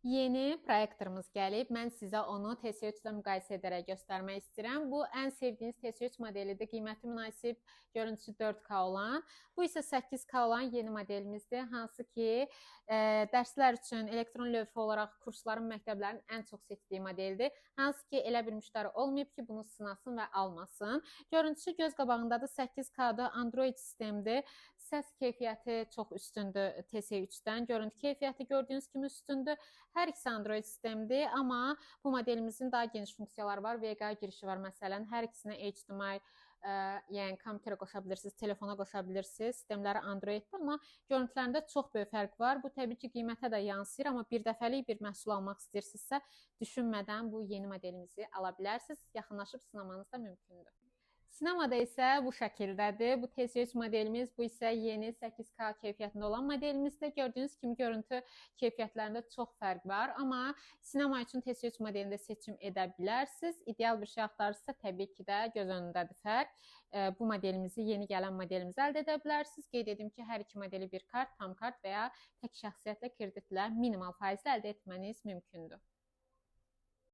Yeni proyektorumuz gəlib. Mən sizə onu TC3 ilə müqayisə edərək göstərmək istəyirəm. Bu ən sevdiyiniz TC3 modelidir. Qiyməti münasib, görüntüsü 4K olan. Bu isə 8K olan yeni modelimizdir. Hansı ki, dərslər üçün elektron lövhə olaraq kursların, məktəblərin ən çox seçdiyi modeldir. Hansı ki, elə bir müştəri olmayıb ki, bunu sınasın və almasın. Görüntüsü göz qabağındadır. 8K-da Android sistemdir. Səs keyfiyyəti çox üstündür TC3-dən. Görüntü keyfiyyəti gördüyünüz kimi üstündür. Hər ikisi Android sistemdir, amma bu modelimizin daha geniş funksiyaları var. VGA girişi var məsələn. Hər ikisinə HDMI, yəni kompüterə qoşa bilirsiniz, telefona qoşa bilirsiniz. Sistemləri Androiddir, amma görüntülərində çox böyük fərq var. Bu təbii ki, qiymətə də yansıyır, amma bir dəfəlik bir məhsul almaq istəyirsinizsə, düşünmədən bu yeni modelimizi ala bilərsiniz. Yaxınlaşıb sınamanız da mümkündür. Sinemada isə bu şəkildədir. Bu TC3 modelimiz, bu isə yeni 8K keyfiyyətində olan modelimizdir. Gördüyünüz kimi görüntü keyfiyyətlərində çox fərq var, amma sinema üçün TC3 modelində seçim edə bilərsiniz. İdeal bir şey axtarırsınızsa, təbii ki də göz önündədir fərq. Bu modelimizi, yeni gələn modelimizi əldə edə bilərsiniz. Qeyd edim ki, hər iki modeli bir kart, tam kart və ya tək şəxsiyyətlə, kreditlə minimal faizlə əldə etməniz mümkündür.